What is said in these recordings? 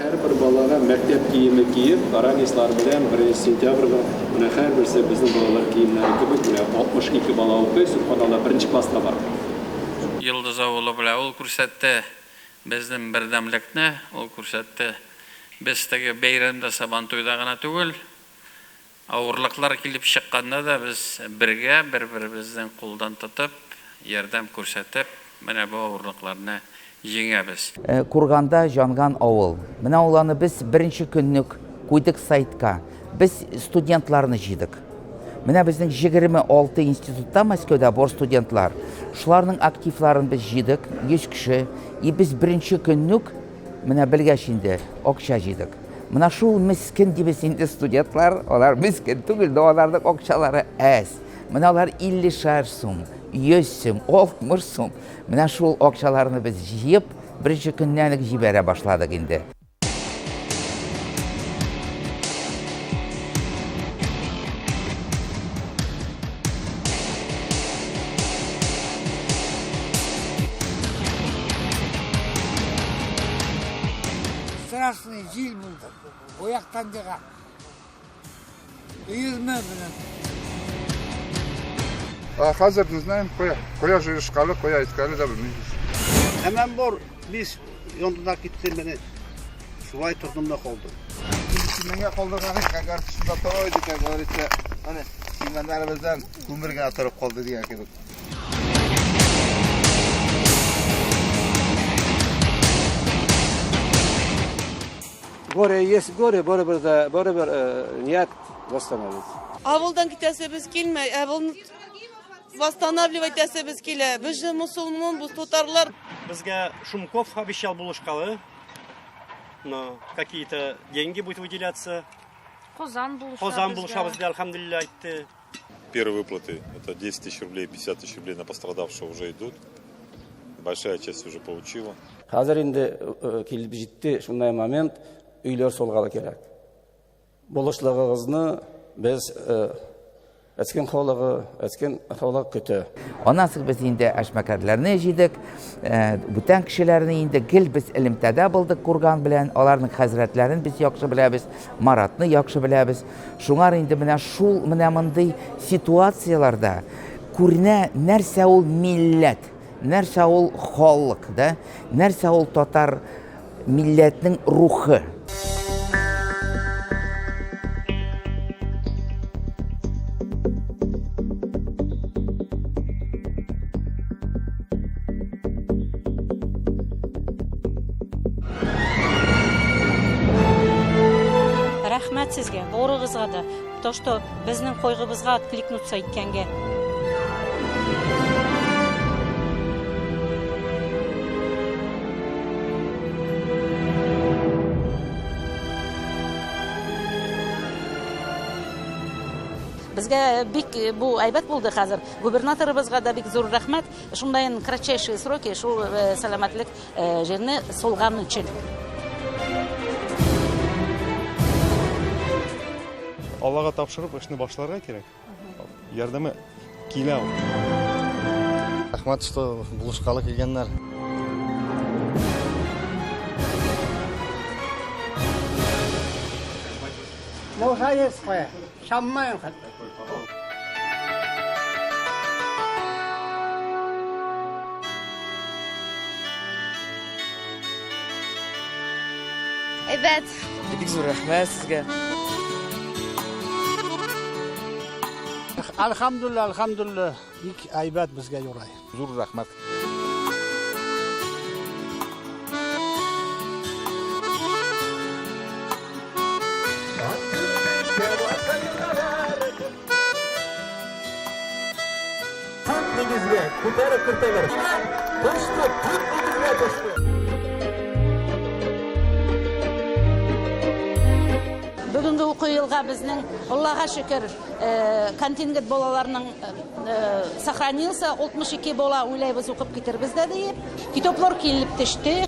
Һәрбер балага мәктәп киеме киеп, ранецлар белән беренче сентябрьгә менә һәрберсе безнең балалар киемнәре кебек, менә 62 бала укый, сөбханалла, беренче класста бар. Йолдыз авылы белән ул күрсәтте безнең бердәмлекне, ул күрсәтте без теге бәйрәмдә, Сабантуйда гына түгел, авырлыклар килеп чыкканда да без бергә, бер-беребезнең кулдан тотып, ярдәм күрсәтеп, менә бу авырлыкларны җиңәбез. Курганда җанган авыл. Менә ул аны без беренче көнне үк куйдык сайтка. Без студентларны җыйдык. Менә безнең 26 институтта Мәскәүдә бар студентлар. Шуларның активларын без җыйдык, 100 кеше. И без беренче көнне үк менә белгәч инде акча җыйдык. Менә шул мескен дибез инде студентлар, алар мескен түгел, но аларның акчалары әз. Менә алар 50 шар сум, 100 сум, 60 сум. Менә шул акчаларны без җыеп, беренче көннән үк җибәрә башладык инде. Страшный җил булды. Бу яктан дига. Өермә белән. А хәзер не знаем, кая, кая җыешкалы, кая әйткәле дә белмибез. Һәмән бар, бис янында китте менә. Шулай тордым да калдым. Меңгә калдырган как говорится, шунда тора иде, как говорится, аны имәннәребездән күмер генә торып калды дигән кебек. Горе есть горе, барыбер дә, барыбер ният восстановить. Авылдан китәсебез килмәй, авылны восстанавливать итәсебез килә. Без же мусульман, без татарлар. Безгә Шумков обещал булышкалы, но какие-то деньги будут выделяться. Казан булыша. Казан булыша безгә, альхамдулилла, әйтте. Первые выплаты, это 10 тысяч рублей, 50 тысяч рублей на пострадавшего уже идут. Большая часть уже получила. Хәзер инде килеп җитте шундай момент, өйләр салгалы кирәк. Булышлыгыгызны без Эскен халыгы, Эскен халык көтә. Аннан соң без инде әшмәкәрләрне җыйдык, бүтән кешеләрне инде гел без элемтәдә булдык Курган белән, аларның хәзрәтләрен без яхшы беләбез, Маратны яхшы беләбез. Шуңар инде менә шул менә мондый ситуацияләрдә күренә нәрсә ул милләт, нәрсә ул халык, да, нәрсә ул татар милләтнең рухы. Рәхмәт сезгә, барыгызга да, то, что безнең кайгыбызга откликнуться иткәнгә. Безгә бик бу әйбәт булды хәзер. Губернаторыбызга да бик зур рәхмәт. Шундаен кратчайшие сроки шул сәламәтлек җирне солган өчен. Аллага тапшырып эшне башларга кирәк. Ярдәме килә ул. Рәхмәт, что булышкалы килгәннәр. Молодец, кая. Шаммаем хәтта. Әйбәт. Бик зур рәхмәт сезгә. Альхамдулилла, альхамдулилла. Бик әйбәт безгә юрай. Зур рәхмәт. Төп нигезгә күтәреп кертәләр. Төште, төп нигезгә төште. Бүгенге уку елга безнең, Аллага шөкер, контингент балаларның сохранился, 62 бала уйлайбыз укып китербез дә диеп. Китаплар килеп төште.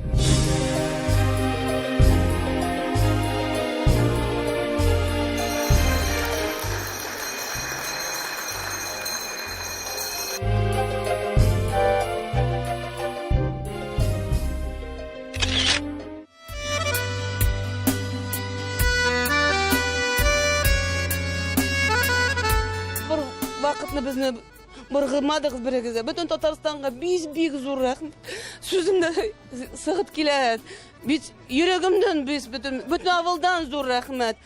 вакытны безне боргымадыгыз берегез дә. Бөтен Татарстанга бик бик зур рәхмәт. Сүзем дә сыгып килә. Бит йөрәгемнән без бөтен бөтен авылдан зур рәхмәт.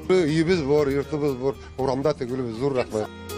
Өебез бар, йортыбыз бар, урамда тегүлебез зур рәхмәт.